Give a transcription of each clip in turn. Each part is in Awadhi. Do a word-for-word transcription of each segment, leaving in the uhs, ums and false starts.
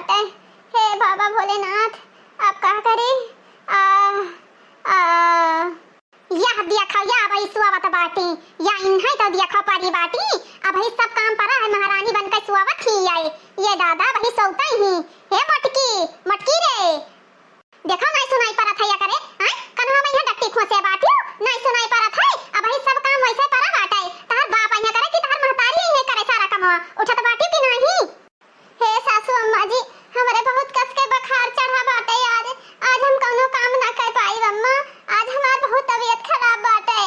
ए, हे बाबा भोलेनाथ, अब का करी? आ, आ, यह देखो, या अबही सुआवत बाटी, या इन्हैं तो देखो परी बाटी, अबही सब काम परा है, महारानी बनके सुआवत ही आई। ये दादा अबही सोवतै ही। हे मोटकी, मोटकी रे, देखो नाहीं सुनाई परत है या करे, हैं? कनवा में यहाँ डट्टी खोसे बाटी, नाहीं सुनाई परत है, अबही सब काम वैसे परा बाटे। तहर बाप अइहैं करे कि तहर महतारी अइहैं करे सारा कमवा, उठत बाटी कि नाहीं? हे सासू अम्मा जी, हमरे बहुत कस के बुखार चढ़ा बाटे आज। आज हम कउनो काम ना कर पाई अम्मा। आज हमार बहुत तबीयत खराब बाटे।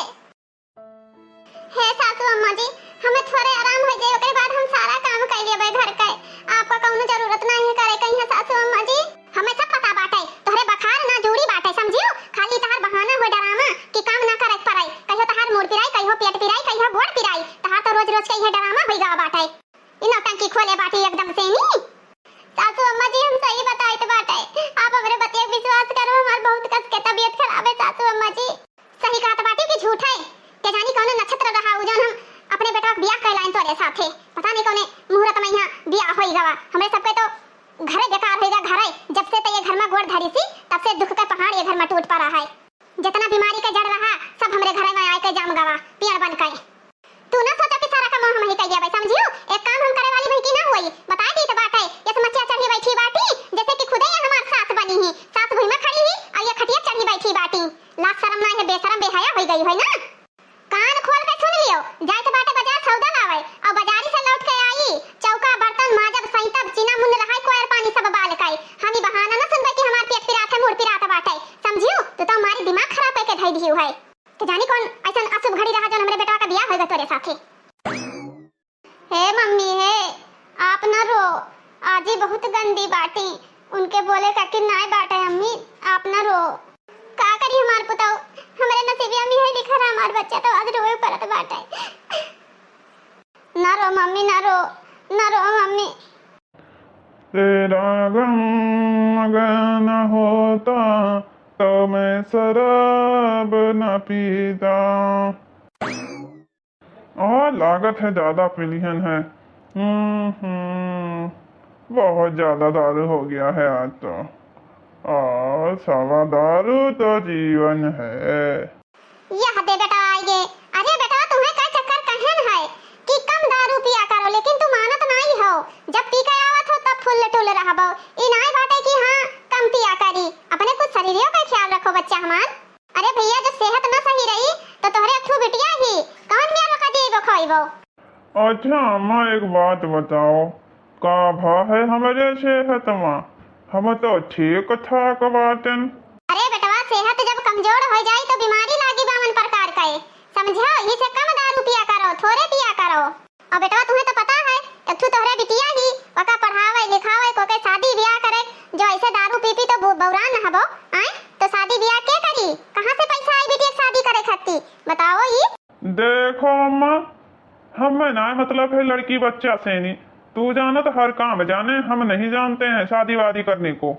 हे सासू अम्मा जी, हमें थोड़े आराम होइ जाए, ओकरे बाद हम सारा काम कर लेबे घर के। आपका कउनो जरूरत नाहीं है करे के यहाँ सासू अम्मा जी। हमें सब पता बाटे, तोहरे बुखार ना जूड़ी बाटे, समझियो? खाली तहार बहाना हो डरामा कि काम ना करे के पड़े। कहियो तहार मुड़ पिराई, कहियो पेट पिराई, कहियो गोड़ पिराई। तहार तो रोज रोज के यह डरामा होइ गवा बाटे। ई नौटंकी खोले बाटी एकदम से नी। सासू अम्मा जी, हम सही बताइत बाटे, आप हमरे बतिया के विश्वास करो, हमार बहुत कस के तबीयत खराब है सासू अम्मा जी। सही कहत बाटी कि झूठ है? के जानी कौनो नक्षत्र रहा उ जौन हम अपने बेटवा के बियाह कैलाइन तोरे साथे। पता नहीं कौने मुहूर्त में यहाँ बियाह होई गवा। हमरे सबके तो घरे बेकार होई गा घरे। जब से तो ये घर में गोड़ धरी सी, तब से दुख के पहाड़ ये घर में टूट पड़ा है। जितना बीमारी के जड़ रहा, सब हमरे घरे में आए के जाम गवा, पेड़ बन के। तू ना सोचा कि सारा काम हम ही कर दिया भाई, समझियो? एक काम हम करे वाली नहीं कि ना हुई, बताए दी तो बात है। ये समस्या चढ़ी बैठी बाटी, जैसे कि खुदे ये हमार सास बनी ही, सास भुई में खड़ी ही और ये खटिया चढ़ी बैठी बाटी। लाज शर्म ना है, बेशरम बेहया होई गई है ना। कान खोल के सुन लियो, जाइत बाटे बाजार सौदा लावे, और बाजारी से लौट के आई, चौका बर्तन माजब, सैतब, चीना मुन रहाई, कोयर पानी सब बाल के। हम ई बहाना ना सुनबे कि हमार पेट पिरात है, मुड़ पिरात बाटे, समझियो? तू तो हमारी दिमाग खराब करके धई दियो है। के जानी कौन ऐसन अशुभ घड़ी रहा जौन हमरे बेटवा का बियाह होइगा तोरे साथे। हे मम्मी हे, आप ना रो, आजी बहुत गंदी बाटी, उनके बोले का कि नाय बाटे अम्मी, आप ना रो। का करी हमार पुताऊ, हमरे नसीबिया में है लिखा रहा हमार बच्चा, तो आज रोए परत बाटे। ना रो मम्मी, ना रो, ना रो मम्मी। तेरा गम अगर न होता तो मैं शराब न पीता। और लागत है ज्यादा पिलिहन है। हम्म, हम्म, बहुत ज्यादा दारू हो गया है आज तो। और सावा दारू तो जीवन है। यह दे बेटा आइए। अरे बेटा, तुम्हें का चक्कर कहन है कि कम दारू पिया करो, लेकिन तू मानत नाई हो। जब पी के आवत हो तब फुल टुल रहबो। ई नाई बाटे कि हाँ कम पिया करी। अपने कुछ शरीरियों का ख्याल रखो बच्चा हमार। अरे भैया, जब सेहत न सही रही तो तोहरे एक ठो बिटिया ही कौन मेर रोका दिएबो खवाइबो? अच्छा अम्मा, एक बात बताओ, का भा है हमरे सेहत मा? हम तो ठीक ठाक बाटेन। अरे बेटवा, सेहत जब कमजोर हो जाई तो बीमारी लागी बावन प्रकार के, समझो? यही से कम दारू पिया करो, थोरे पिया करो। और बेटवा, तुम्हें तो पता है, एक ठो तोहरे बिटिया ही, ओका पढ़ावे लिखावे, कोके शादी ब्याह करे, जो ऐसे दारू पी पी तो बौ-, बौरान न हबो, आय? तो शादी ब्याह के करी? कहाँ से पैसा आई बिटिया के शादी करे खातिर? बताओ ई। देखो अम्मा, हमें ना मतलब है लड़की बच्चा से नहीं, तू जानो तो हर काम जाने, हम नहीं जानते हैं शादी वादी करने को।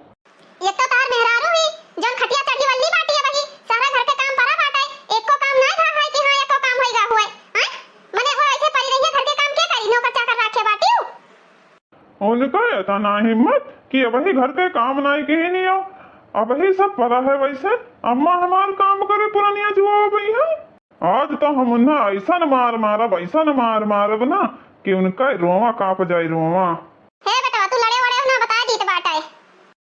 एक तो तार मेहरारू ही, जौन खटिया चढ़ी वल्ली बाटी है वही, सारा घर के काम परा बाटे, एको काम नाय भा है कि हाँ एको काम होइगा हुए, हैं? मने वो ऐसे परी रही है, घर के काम के करी, नौकर चाकर राखे बाटी हूँ। उनका इतना हिम्मत कि अबही घर के काम नाय की नहीं हो, अबही सब परा है वैसे, अम्मा हमार काम करे पुरनिया जुआ हो गई है। आज तो हम उन्हें ऐसन मार मारब, ऐसन मार मारब ना कि उनका रोवा कांप जाई, रोवा। हे बेटवा, तू लड़े वड़े ना, बता दीत बाटे।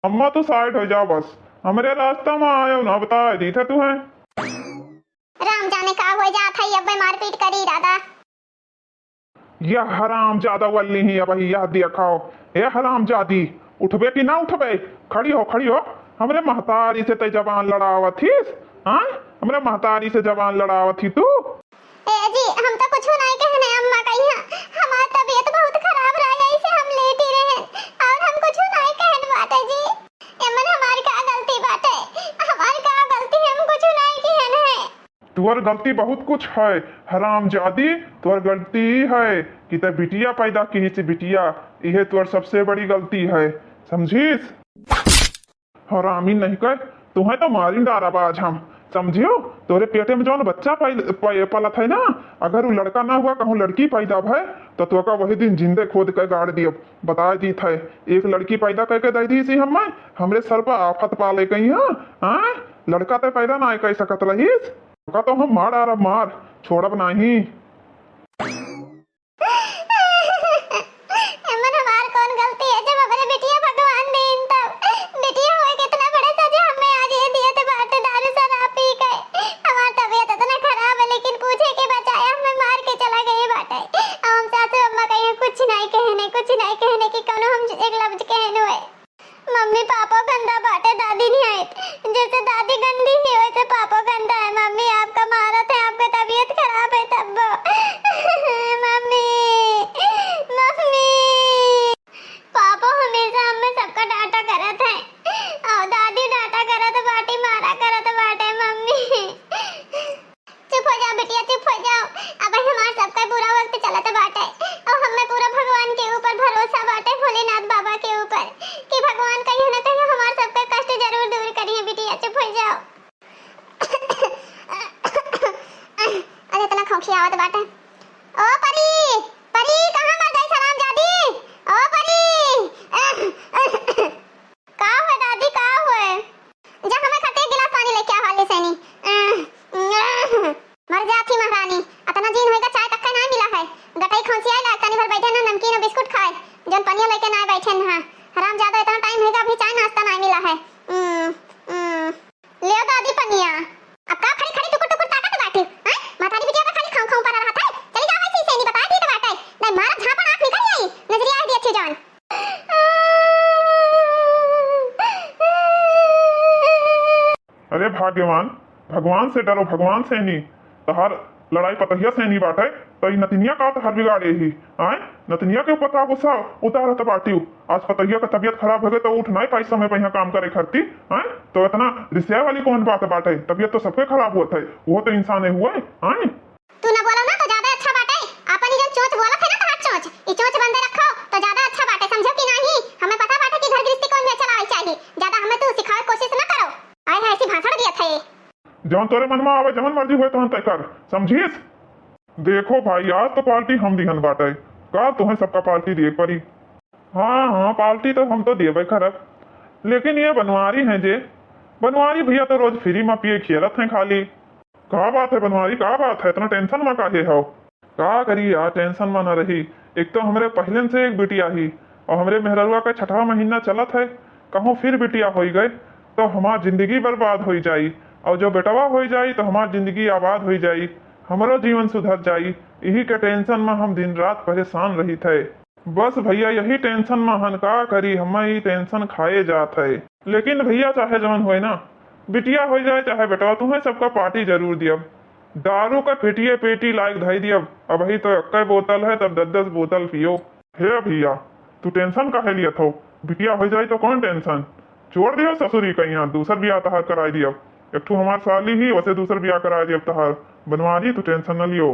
अम्मा तू side हो जाओ बस, हमरे रास्ता में आयो ना, बता दीत है तू है। राम जाने का हो जात है, अब्बे मारपीट करी दादा। यह हरामजादा वल्ली ही, अबही यह दिया खाओ। ए हरामजादी, उठबे कि ना उठबे? खड़ी हो, खड़ी हो। हमरे महतारी से तै जबान लड़ावत थीस, हाँ? हमरे महतारी से जबान लड़ावत ही तू? ए जी, हम तो कुछ नहीं कहने अम्मा कही है। हमार तबीयत बहुत खराब रह गई से हम लेटी रहे और हम कुछ नहीं कहन बाटे जी। एमन हमार का गलती बाटे? हमार का गलती? हम कुछ नहीं कहन है। तुहर गलती बहुत कुछ है, हरामजादी, तुहर गलती ई है कि तै बिटिया पैदा किहिस बिटिया, इहे तुहर सबसे बड़ी गलती है, समझिस? हरामी नहीं कह, तुहें तो मारिन डारब आज हम, समझियो? तोरे पेटे में जौन बच्चा पैल-, पै-, पलत है ना, अगर उ लड़का ना हुआ, कहूँ लड़की पैदा भय, तो तोका वही दिन जिंदे खोद के गाड़ दियब। बताए दीत है, एक लड़की पैदा करके दे दी सी हमें, हमरे सर पर आफत पा ले गई। हाँ, हाँ, लड़का ते पैदा ना कर सकत रहीस, तोका तो हम मार डारब, मार छोड़ब नहीं। एमन हमार कौन गलती है, जब हमरे बिटिया भगवान दीन तब? बिटिया होए के इतना बड़े सजा हमें आज ये दिए थे, बाटे दारू शराब पी के। हमार तबीयत इतना खराब है, लेकिन पूछे के बचाया हमें मार के चला गए बाटे। अब हम सासू अम्मा कहीं कुछ नहीं कहने, कुछ नहीं कहने कि कौनो हम एक लफ्ज कहने हुए। मम्मी पापो गंदा बाटे, दादी नहीं आए। जैसे दादी गंदी ही वैसे पापो गंदा है। मम्मी आपका मारत है, आपका तबीयत खराब है तब। मम्मी, मम्मी। पापो हमेशा हमें सबका डांटा करत है, और दादी डांटा करत बाटी, मारा करत बाटे मम्मी। चुप हो जाओ बिटिया, चुप हो जाओ। अब हमार सबका बुरा वक्त चलत बाटे, और हमें पूरा भगवान के ऊपर भरोसा बाटे, भोलेनाथ बाबा के ऊपर, कि भगवान कहीं ना कहीं हमार सबका कष्ट जरूर दूर करिए। बिटिया चुप हो जाओ। अरे इतना खोंखी आवत बाटे। ओ परी, परी कहाँ मर गई हरामजादी? ओ परी। का हुए दादी, का हुए? जा हमें खातिर एक गिलास पानी लेके आ हाली सेनी। मर जाती महारानी, अतना दिन होइगा चाय तक का नाहीं मिला है। गटई खौंसियाए लाग, तनी भर बैठे ना नमकीन और बिस्कुट खाए, जौन पनिया लेके नाहीं बैठे ना। हरामजादा, इतना टाइम होइगा अभी चाय नाश्ता नाहीं मिला है। उम, उम। ले दादी पनिया। अब का खड़ी खड़ी टुकुर टुकुर ताकत बाटी? हैं? मातारी बिटिया का खाली खाऊं खाऊं पड़ा रहत है। चली जाओ ऐसे ही सेनी, बताए दी तो बाटे। नहीं मारब झापड़ आँख निकल आई, नजरिया दिया थी जान। अरे भाग्यवान, भगवान से डरो, भगवान सेनी। तहार लड़ाई पतहिया सेनी बाटे, तो ई नतिनिया का तहार बिगाड़े ही? आय, नतिनिया के ऊपर का गुस्सा उतारत बाटिउ? आज पतहिया का तबीयत खराब हो गए तो उठ नहीं पाई समय पे यहाँ काम करे खरती। आय, तो इतना रिसियाए वाली कौन बात बाटे? तबीयत तो सबके खराब हुआ थे, वो तो इंसान हुआ है। आय, तू ना बोलो ना तो ज्यादा अच्छा बाटे। आपन ई जौन चोंच बोलत है ना तहार चोंच, ई चोंच बंदे रखो तो ज्यादा अच्छा बाटे, समझो कि नाही? हमें पता बाटे कि घर गृहस्थी कौन में चलावे चाहिए, ज्यादा हमें तू सिखावे कोशिश ना करो। आए है ऐसी भाषण दिया था ये। जौन तोरे मन में आवे, जवन मर्जी होए तवन तय कर, समझीस? देखो भाई, आज तो पार्टी हम दिहन बाटे, का तुम्हें सबका पार्टी दिए परी? हाँ, हाँ, पार्टी तो हम तो देबे करब, लेकिन ये बनवारी हैं जे, बनवारी भैया तो रोज फ्री में पिए खियलत हैं खाली। का बात है बनवारी, का बात है, इतना टेंशन में काहे हो? का करी यार, टेंशन में ना रही। एक तो हमरे पहले से एक बिटिया ही, और हमरे मेहररुआ का छठवा महीना चलत है, कहूँ फिर बिटिया होई गए तो हमार जिंदगी बर्बाद होई जाई, और जो बेटवा होई जाई तो हमार जिंदगी आबाद होई जाई, हमरो जीवन सुधर जाई। यही के टेंशन में हम दिन रात परेशान रही थे। बस भैया, यही टेंशन में हन, का करी, हमें ई टेंशन खाए जात है। लेकिन भैया, चाहे जवन होए ना, बिटिया हो जाए चाहे बेटवा, तुम्हें सबका पार्टी जरूर दियब। दारू का पेटिए पेटी लायक धई दियब। अबही तो एक्के बोतल है, तब दस दस बोतल पियो। हे भैया, तू टेंशन काहे लियत हो? बिटिया हो जाए तो कौन टेंशन? छोड़ दियो ससुरी का यहाँ, दूसर बियाह तहार कराई दियब। एक ठो हमार साली ही, वसे दूसर बियाह कराई दियब तहार। बनवारी, तू टेंशन न लियो।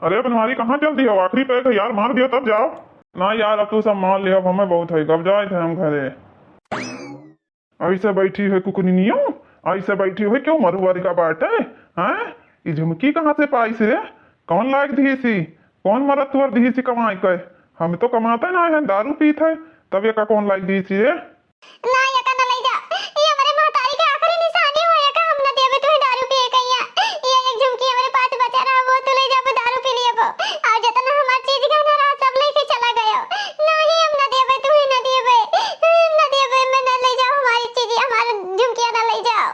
अरे बनवारी, कहाँ चल दियो? आखिरी पैक है यार, मार दियो तब जाओ। ना यार, अब तू सब मार लियो, अब हमें बहुत है, अब जाए थे हम घरे। ऐसे बैठी है कुकुरनियो, ऐसे बैठी है, क्यों मरुआरी का बाटे? हैं? ई झुमकी कहाँ से पाइस रे? कौन लायक दिहिसी? कौन मरद तुअर दिहिसी कमाई के? हम तो कमाते ना हैं, दारू पीत है, तब ये का कौन लायक दिहिसी रे? ना, एका न लई जा। ये हमरे महतारी के आखिरी निशानी हो, एका हम न देबे तुहे दारू पिए कहिया। ये एक झुमकी हमरे पास बचा रहा, वो तू लई जाबे, दारू पी लियबो। और जितना हमार चीज गहना रहा, सब लेके चला गयो। नहीं, हम न देबे, तुहे न देबे, न देबे, मैं न लई जाओ हमारी चीज, हमार झुमकिया न लई जाओ।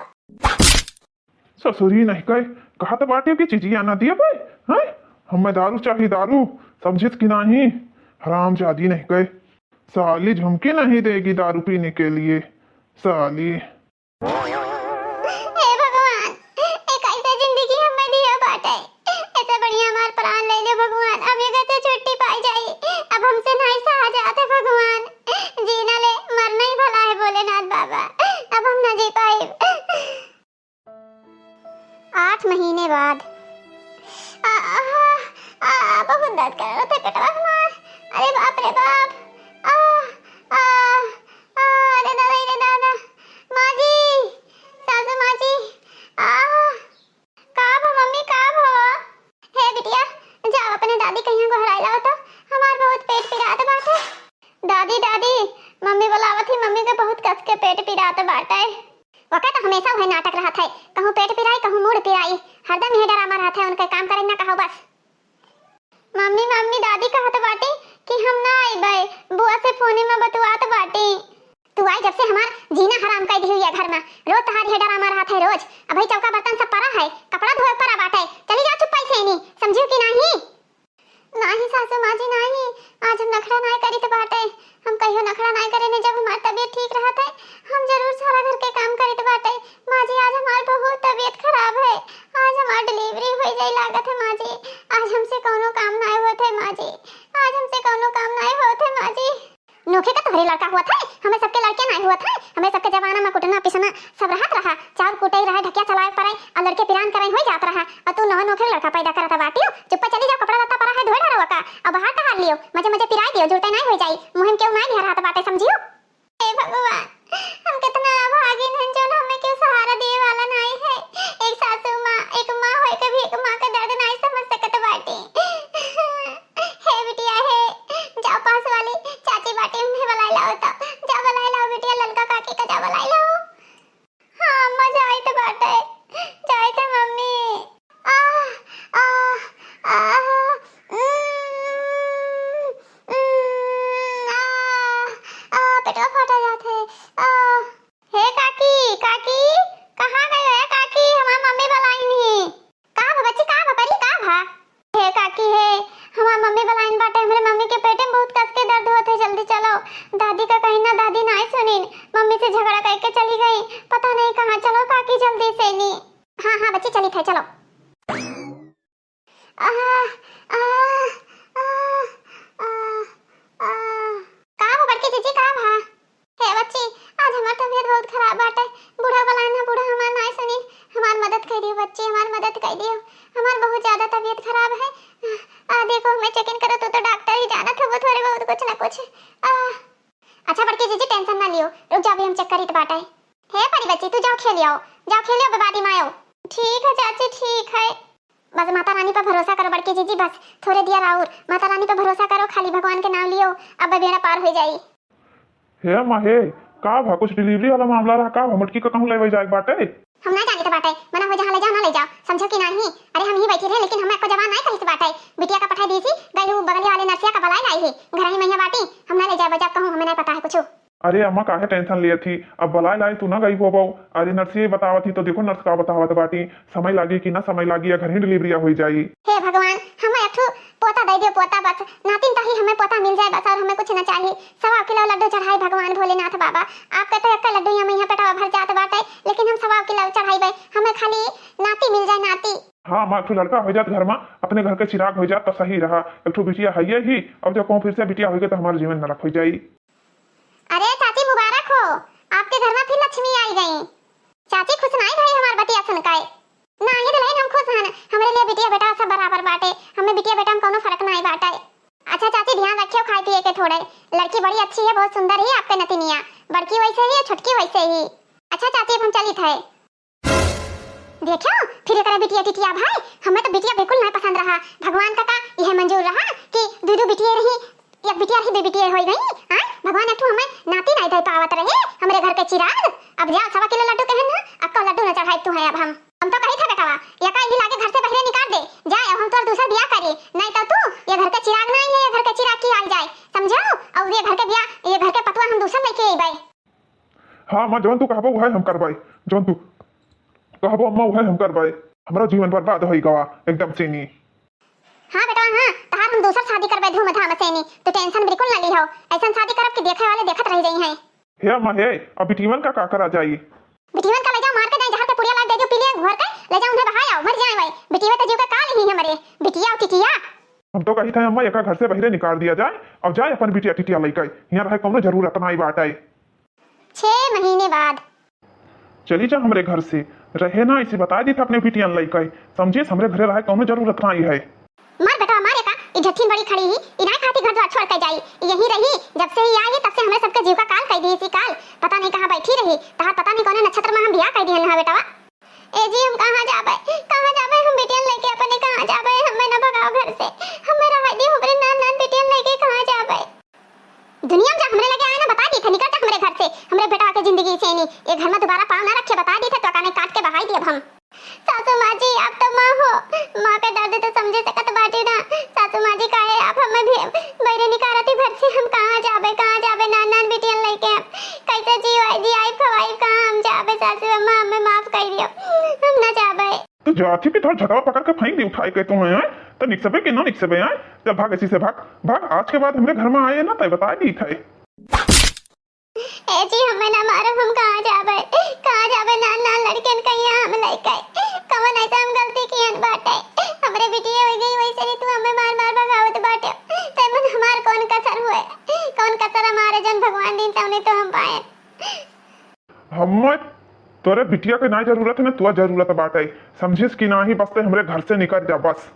ससुरी नहीं कहे, कहा तो बाटे कि चीजिया ना दिए भाई, हैं? हमें दारू चाहिए, दारू, समझित कि नहीं? हरामजादी नहीं कहे, साली झुमकी नहीं देगी दारू पीने के लिए, साली। हे भगवान, एक ऐसा जिंदगी हमें दिया बाटे, ऐसा बढ़िया हमार प्राण ले ले भगवान, अब ये घर से छुट्टी पाई जाई, अब हमसे नहीं सहा जात है भगवान, जीना ले मरना ही भला है भोलेनाथ बाबा, अब हम ना जी पाई। आठ महीने बाद। आ, आ, आ, बहुत दर्द कर रहा था पेटवा हमार। अरे बाप रे बाप। आ, आ, आ, अरे दादा, रे दादा। माँ जी, सासू माँ जी। आ, का भो मम्मी, का भो? गोहराइ लाओ तो, हमार बहुत पेट पिरात बाटे। दादी, दादी, मम्मी बोलावत ही, मम्मी के बहुत कस के पेट पिरात बाटे। ओका तो हमेशा उहे नाटक रहत है, कहूँ पेट पिराई, कहूँ मूड़ पिराई, हरदम इहे ड्रामा रहत है उनके, काम करे ना कहो बस। मम्मी, मम्मी, दादी कहत बाटी कि हम ना अइबै, बुआ से फोने में बतुआत बाटी। तू आई जब से हमार जीना हराम कर दी हुई है घर में, रोज तहार इहे ड्रामा रहत है रोज। अबही चौका बर्तन सब परा है, कपड़ा धोए परा बाटे, चली जाओ चुप्पे से इनी, समझियो कि नाही? नाही सासू माँ जी, नाही, आज हम नखड़ा नाही करित बाटे। हम कहियो नखड़ा नाही करेनी, जब हमार तबीयत ठीक रहत है, हम जरूर सारा घर के काम करित बाटे। माँ जी, आज हमार बहुत तबीयत खराब है, आज हमार डिलीवरी होइ जाई लागत है माँ जी, आज हमसे कौनो काम नाही होत है माँ जी, आज हमसे कौनो काम नाही होत है माँ जी। नोखे का तोहरे लड़का होत है, हमें सबके लड़के नाही होत है। हमें सबके जमाना में कुटना पिसना सब रहत रहा, चाउर कूटे रहा, ढकिया चलावे पड़े, और लड़के पिरान करे हो जात रहा, और तू नवा नोखे लड़का पैदा करत बाटियो। चुप्पा चली जाओ, कपड़ा लत्ता परा है, धोए डारो का, और बाहर टहल लियो, मजे मजे पिराई दियो, जुड़ते नाही हो जाई, मुहिम केहू नाही लिया रहत बाटे, समझियो। हे भगवान, हम कितना अभागिन हैं, जौन हमें केहू सहारा दिए वाला नाही है। एक सासू माँ, एक माँ होए के भी एक माँ का दर्द नाही समझ सकत बाटी। हे बिटिया, हे, जाओ पास वाली चाची बाटी, उन्हें बुलाई लाओ तो। जाओ बुलाई लाओ बिटिया, ललका काकी का जाओ बुलाई लाओ। हाँ अम्मा, जाइत बाटे, जाइत है मम्मी। आह, आह, आह, उम्म, उम्म, आह, आह, पेटवा फाटा जात है, आह। हे काकी, काकी, कहाँ गई है काकी? हमार मम्मी बुलाइन ही। का भा बच्ची, का भा परी, का भा? हे काकी हे, हमार मम्मी बुलाइन बाटे, हमरे मम्मी के पेटे में बहुत कस के दर्द होत है, जल्दी चलो। दादी का कहीं ना, दादी नाही सुनिन, मम्मी से झगड़ा करके चली गई, पता नहीं कहाँ। चलो काकी जल्दी से नी। हाँ, हाँ बच्ची, चली थे, चलो। आह, आह, आह, आह, आह। का हो बड़की जीजी, का भा? हे बच्ची, आज हमार तबीयत बहुत खराब बाटे। बूढ़ा बुलाइन है, बूढ़ा हमार नाही सुनिन, हमार मदद कर दियो बच्ची, हमार मदद कर दियो, हमार बहुत ज्यादा तबीयत खराब है। आ देखो, हमें चेक इन करो, तू तो डॉक्टर ही जानत हो, थोड़े बहुत कुछ ना कुछ। आ, अच्छा बड़की जीजी, टेंशन ना लियो, रुक जाओ, अभी हम चेक करित बाटे। हे परी बच्ची, तू जाओ खेल आओ, जाओ खेल आओ, बाद में आयो। ठीक है चाची, ठीक है। बस माता रानी पर भरोसा करो बड़की जीजी, बस थोड़े दिया और माता रानी पर भरोसा करो, खाली भगवान के नाम लियो, अब बेड़ा पार हो जाई। हे माँ हे, का भा, कुछ डिलीवरी वाला मामला रहा का भा? मटकी का कहूँ लेवे जाए के बाटे? हम ना जानित बाटे, मना हो जहाँ ले जाओ ना ले जाओ, समझो कि नाही? अरे हम ही बैठी रहे, लेकिन हमें को जवान नाही कहित बाटे। बिटिया का पठाई दी सी, गई हूँ बगलिया वाले नर्सिया का बुलाई लाई ही, घर ही मैया बाटी, हम ना ले जाए बजा कहूँ, हमें नहीं पता है कुछ। अरे अम्मा, काहे टेंशन लियत ही? अब बलाए लाए तू ना गई होबो। अरे नर्सिया बतावत ही तो देखो नर्स का बतावत बाटी, समय लागी कि ना समय लागी या घर ही डिलीवरिया होई जाई। हे भगवान, हमें एक ठो पोता दे दियो, पोता बस, नातिन तही हमें पोता मिल जाए बस, और हमें कुछ ना चाहिए। सवा किलो लड्डू चढ़ाई भगवान भोलेनाथ बाबा, आपके तो एक लड्डू यहाँ, यहाँ पेटवा भर जात बाटे, लेकिन हम सवा किलो चढ़ाई बे, हमें खाली नाती मिल जाए, नाती। हाँ अम्मा, एक ठो लड़का हो जात घर में, अपने घर के चिराग हो जात तो सही रहा। एक ठो बिटिया है ही, अब जब कहूँ फिर से बिटिया होई गई तो हमार जीवन नरक हो जाई। अरे चाची, मुबारक हो, आपके घर में फिर लक्ष्मी आई गई। चाची, खुश नाही भई हमार बतिया सुन के? नाही दुल्हन, हम खुश हन, हमरे लिए बिटिया बेटा सब बराबर बाटे, हमें बिटिया बेटा में कौनो फर्क नाही बाटे। अच्छा चाची, ध्यान रखियो खाए पिए के थोड़े, लड़की बड़ी अच्छी है, बहुत सुंदर ही आपके नतिनिया, बड़की वैसे ही, छोटकी वैसे ही। अच्छा चाची, अब हम चलित है। देखो, फिर एकरा बिटिया टिटिया भाई, हमें तो बिटिया बिल्कुल नहीं पसंद रहा। भगवान का का यह मंजूर रहा कि दू दू बिटिया रही, एक बिटिया रही, दू बिटिया होई गई। आय, भगवान एक ठो हमें नाती नहीं दे पावत रहे, हमरे घर के चिराग। अब जाओ, सवा किलो लड्डू कहन ना, अक्को लड्डू न चढ़ाई तू है। अब हम, हम तो कही था बेटवा, या का यही लागे घर से बहरे निकाल दे, जाए, अब हम तोर दूसर बियाह करी, नहीं तो तू ये घर के चिराग नहीं है, ये घर के चिराग की आल जाए, समझो? और ये घर के बियाह, ये घर के पतवा हम दूसर लेके अइबे। हाँ अम्मा, जौन तू कहबो उहे हम करबै, जौन तू कहबो अम्मा उहे हम करबै। हमरा जीवन बर्बाद होई गवा एकदम से नी। हाँ बेटा, हाँ, तहार हम दूसर शादी करबै धूमधाम से नी, तू टेंशन बिल्कुल ना लीहो। ऐसन शादी करब कि देखे वाले देखत रह जइहैं। हे अम्मा हे, अब बिटिवन का का करा जाई? बिटिवन का ले जाओ, मार के जाए जहर के पुड़िया लाग दे दियो, पी लिया घोर के, ले जाओ उन्हें बहाय आओ, मर जाए वही। बिटिया तो जीव का काल ही हमरे, बिटिया और टिटिया। हम तो कही था अम्मा, एका घर से बहरे निकाल दिया जाए, अब जाए अपन बिटिया टिटिया लेके, यहाँ रहे कौनो जरूरत ना आई बाटे। छह महीने बाद। चली जा हमरे घर से, रहे ना, इसे बता दी था अपने बिटियन लइके, समझिस, हमरे घरे रहे कौनो जरूरत ना आई है। मार बेटा, मार एका, ई ढठिन बड़ी खड़ी ही, ई नाय खाती घर द्वार छोड़ के जाई, ई यहीं रही, जब से ही आई है, तब से हमरे सबके जीव का काल कर दी इसी काल, पता नहीं कहाँ बैठी रही, तहार पता नहीं कौने नक्षत्र में हम बियाह कर दिए ना बेटवा। ए जी, हम कहाँ जाबे, कहाँ जाबे, हम बिटियन लेके अपने कहाँ जाबे, हमें ना भगाओ घर से, हमें रह दियो। सेनी, ये घर में दोबारा पाँव ना रखे, बताइ दीथे, तो काने काट के बहाई दियब हम। सासू माँ जी, आप तो माँ हो, माँ के दर्द तो समझे सकत बाटी ना। सासू माँ जी, काहे आप हमें भी बहरे निकारती घर से? हम कहाँ जाबे, कहाँ जाबे? नान नान बिटियन लइके हम कैसे जीवाई, जियाई, खवाई, कहाँ हम जाबे? सासू अम्मा, हमें माफ कर दियो, हम ना जाबे। तो जाथी कि थोड़ा झटवा पकड़ के फेंक दी उठाई के तू, हैं? तो निकसबे कि ना निकसबे, हैं? चल भाग, ऐसी से भाग, भाग। आज के बाद हमरे घर में आए ना, तय बताइ दीथे। ए जी, हमें ना मारब, हम कहाँ जाबे? कहाँ जाबे? नान नान लड़कियन कहिया हम लइके? कवन ऐसा हम गलती कियन बाटे? हमरे बिटिया होइ गई, वैसे ही तू हमें मार मार भगावत बाटे। ते मन हमार कौन कसर हुए? कौन कसर हमारे जौन भगवान दीन तौने तो हम पाए? हमें तोरे बिटिया के ना जरूरत है, ना तुआ जरूरत बाटे। समझिस कि नाही, बस ते हमरे घर से निकल जा बस।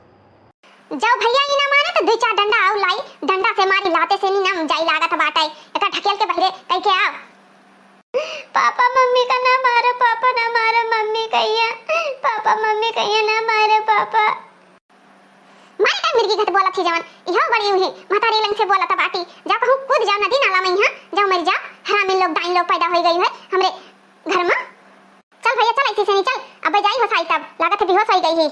जाओ भैया, ई ना माने तो दुई चार डंडा आउ लाई, डंडा से मारी, लाते से नी ना जाई लागत बाटे। एका ढकेल के बहरे कह के आओ। पापा मम्मी का ना मारो, पापा ना मारो, मम्मी कहिया, पापा मम्मी कहिया ना मारो पापा। मारे का मिर्गी घट बोलत ही जवन, इहो बड़ी उही महतारी लंग से बोलत बाटी। जाओ कहूँ कूद जाओ नदी नाला में, यहाँ जाओ मर जाओ, हरामी लोग डाइन लोग पैदा होइ गई है हमरे घर में। चल भैया चल, ऐसी से नी चल, अब जाई होसाई तब, लागत है बेहोश होइ गई ही।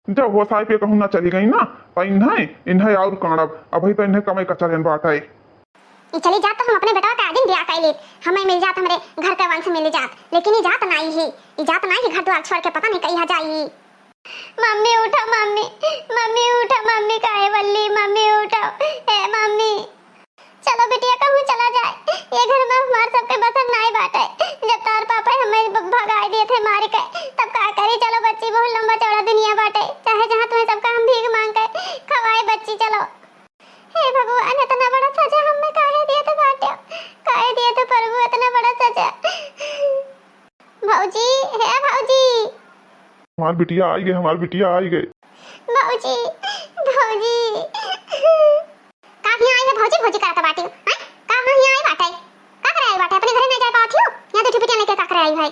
जब होसाई पे कहूँ ना चली गई ना, तो इन्हें, इन्हें और कांडब, अभी तो इन्हें कमाई का चलन बाटे। ई चली जात तो हम अपने बेटवा का आजिन ब्याह कर लेत, हमें मिल जात हमरे घर का वंश मिल जात, लेकिन ई जात नाई ही, ई जात नाई ही घर द्वार छोड़ के पता नहीं कहीं जाई। मम्मी उठो मम्मी, मम्मी उठो मम्मी, काहे बल्ली मम्मी उठो, ए मम्मी। चलो बिटिया कहूँ चला जाए, ये घर में हमार सबके बसर नाई बाटे। जब तार पापा हमें भ-, भगाई दिए थे मार के, तब का करी? चलो बच्ची बहुत लंबा चौड़ा दुनिया बाटे, चाहे जहाँ तुम्हें सबका हम भीख मांग के खवाए बच्ची, चलो। हे भगवान, इतना बड़ा सजा हमें काहे दिए थे बाटे, काहे दिए थे प्रभु इतना बड़ा सजा? भौजी, हे भौजी। हमार बिटिया आई गए, हमार बिटिया आई गए। भौजी, भौजी। का हियाँ आई है भौजी, भौजी करत बाटी? हैं? का हियाँ आई बाटे? का करे आई बाटे? अपने घरे नहीं जा पावत हियो? यहाँ दू ठो बिटिया लेके का करे आई है?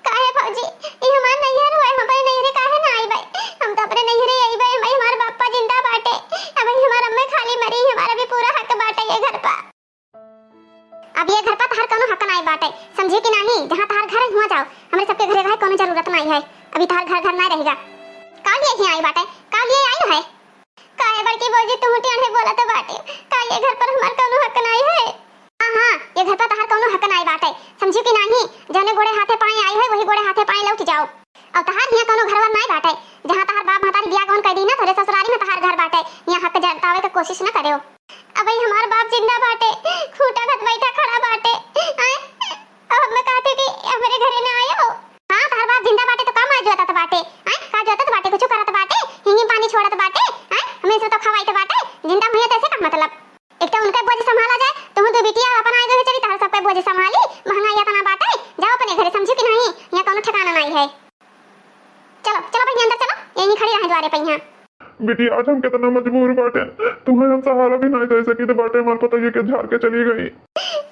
काहे भौजी? ई हमार नैहर हुए, हम अपने नैहरे काहे ना आई बाई? हम तो अपने नैहरे आई बाई, भाई हमार बापा जिंदा बाटे, अब हमार अम्मा खाली मरी, हमारा भी पूरा हक बाटे ये घर पर। अब ये घर पर तहार कौनो हक नाई बाटे, समझे कि नाही? जहाँ तहार घर है, हुआ जाओ, हमरे सबके घरे रहे कौनो जरूरत नाई है। अभी तहार घर घर नाई रहेगा। का लिए ही आई बाटे? का लिए आई है? काहे बड़की भौजी, तू टेढ़े बोलत बाटे? का ये घर पर हमार कौनो हक नाई है? हाँ, हाँ, ये घर पर तहार कौनो हक नाई बाटे, समझे कि नाही? जौने गोड़े हाथे पाए आई है, वही गोड़े हाथे पाए लौट जाओ। और तहार हियाँ कौनो घरवर नाई बाटे, जहाँ तहार बाप महतारी बियाह गवन कर दी ना, तोरे ससुरारी में तहार घर बाटे, यहाँ हक जतावे के कोशिश न करेओ। अब भाई हमार बाप जिंदा बाटे, खूंटा खत बैठा खड़ा बाटे, आए? अब हमें कहते कि हमरे घरे ना आयो। हाँ, तहार बाप जिंदा बाटे तो का मार जोतत बाटे, आए? का जोतत बाटे, कुछ करत बाटे, हिंगी पानी छोड़त बाटे, आए? हमें से तो खवाइत बाटे, जिंदा हुई तो ऐसे का मतलब? एक तो उनका बोझ संभाला जाए, तुम दो बिटिया अपन आए गए चली, तहार सबका बोझ संभाली, महंगाई इतना बाटे, जाओ अपने घरे, समझो कि नाही, यहाँ कौनो ठिकाना नाही है। चलो, चलो बहिनी, अंदर चलो, यहीं खड़ी रहे द्वारे पे यहाँ। बिटिया, आज हम कितना मजबूर बाटे, तुम्हें हम सहारा भी नहीं दे सकी, तो बाटे हमार पतोहिया के झाड़ के चली गई।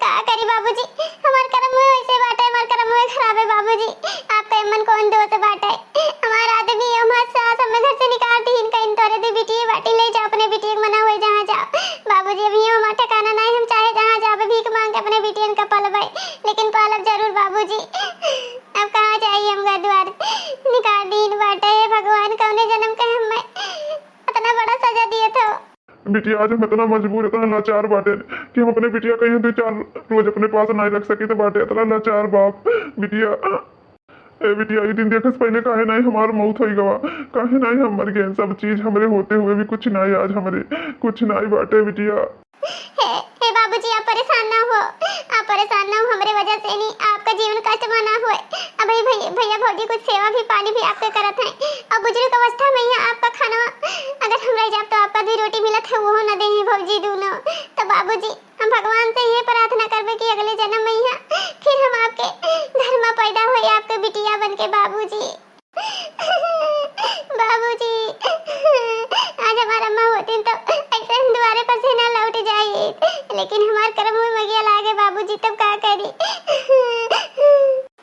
का करी बाबूजी, हमार करम हुए वैसे बाटे, हमार करम हुए खराब है बाबूजी, आपका एमन कौन दोष बाटे? हमार आदमी, हमार सास हमें घर से निकाल दीन, कहीं तोरे दे बिटिया बाटी, ले जाओ अपने बिटिया के मना हुए जहाँ जाओ। बाबूजी, अभी हमार ठिकाना नहीं, हम चाहे जहाँ जाबे भीख मांग के अपने बिटियन का पलबे, लेकिन पालब जरूर बाबूजी। अब कहाँ जाई हम घर द्वार? निकाल दीन बाटे, हे भगवान, कौने जन्म के हमें इतना बड़ा सजा दिए थे? बिटिया, आज हम इतना मजबूर, इतना लाचार बाटे कि हम अपने बिटिया के यहाँ दो चार रोज अपने पास नहीं रख सकी, तो बाटे इतना लाचार बाप। बिटिया, ए बिटिया, ई दिन देखे से पहले काहे नहीं हमार मौत होई गवा, काहे नहीं हम मर गए? सब चीज हमरे होते हुए भी कुछ नहीं, आज हमरे कुछ नहीं बाटे बिटिया। हे, हे बाबूजी, आप परेशान ना हो, आप परेशान ना हो, हमरे वजह से नहीं आपका जीवन कष्ट में ना होए। अब भई-, भई-, भैया भौजी कुछ सेवा भी पानी भी आपके करत हैं, और बुजुर्ग अवस्था में यहाँ आपका खाना अगर हम रह जाब तो आपका दो रोटी मिलत है, वो ना दे हैं भौजी दोनों। तो बाबूजी, हम भगवान से ये प्रार्थना करबे कि अगले जन्म में यहाँ फिर हम आपके घर में पैदा होए, आपके बिटिया बन के बाबूजी। बाबूजी, आज हमार अम्मा होतीन तो ऐसे हम दुआरे पर से ना लौट जाई, लेकिन हमार करम में मगिया लागे बाबूजी, तब का करी?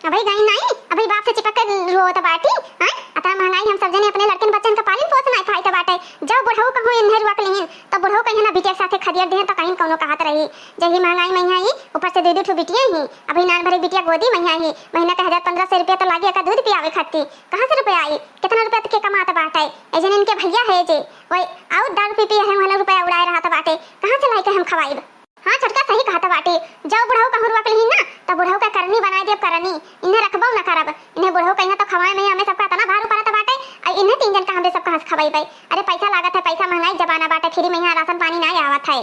अबे गई नहीं, अबे बाप से चिपक के रोत बाटी, हैं? अतना महंगाई हम सब जने अपने लड़कन बच्चन का पालन पोषण नहीं पाइत बाटे। जब बुढ़ऊ कहूँ इन्हें रुआ के लिहिन, तो बुढ़ऊ कहिन, ना बिटिया के साथे खदियर देहे तो कहीं कौनो कहत रही, जही महंगाई महिया ही, ऊपर से दुइ दुइ ठो बिटिया ही, अभी नान भरे बिटिया गोदी महिया ही, महीना के हजार पन्द्रह सौ रुपया तो लागी एका दूध पियावे खाती, कहाँ से रुपया आई? कितना रुपया तक के कमात बाटे? ए जन इनके भैया है जे, वही आउर दारू पी पी हर महला रुपया उड़ाए रहत बाटे, कहाँ से लाई के हम खवाइब? हाँ छोटका सही कहत बाटे, जब बुढ़ऊ कहूँ रुआ के लिही ना, तब बुढ़ऊ के करनी बनाए देब करनी, इन्हें रखबो न करब। इन्हें बुढ़ऊ कहिया तो खवाए में हमें सबका इतना भार पड़त बाटे, और इन्हें तीन जन का हमरे सबका हंस खवाई बाई। अरे पैसा लागत है, पैसा महंगाई जमाना बाटे, फ्री में यहाँ राशन पानी ना आवत है।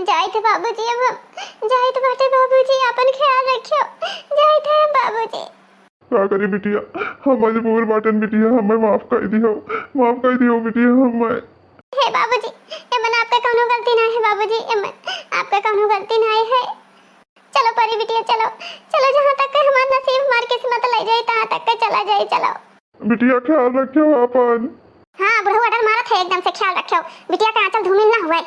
जाइत है बाबूजी, अब हम जाइत बाटे बाबूजी, आपन ख्याल रखियो। जाइत है हम बाबूजी। का करी बिटिया, हम मजबूर बाटन बिटिया, हमें माफ कर दियो, माफ कर दियो बिटिया हमें। हे बाबूजी, एमन आपका कौनो गलती ना है बाबूजी, एमन आपका कौनो गलती ना है। चलो परी बिटिया चलो, चलो जहाँ तक के हमार नसीब हमार किस्मत ले जाई तहाँ तक के चला जाई, चलो। बिटिया ख्याल रखियो आपन। हाँ बुढ़ऊ order मारत है, एकदम से ख्याल रखियो, बिटिया का आंचल धूमिल ना हुए।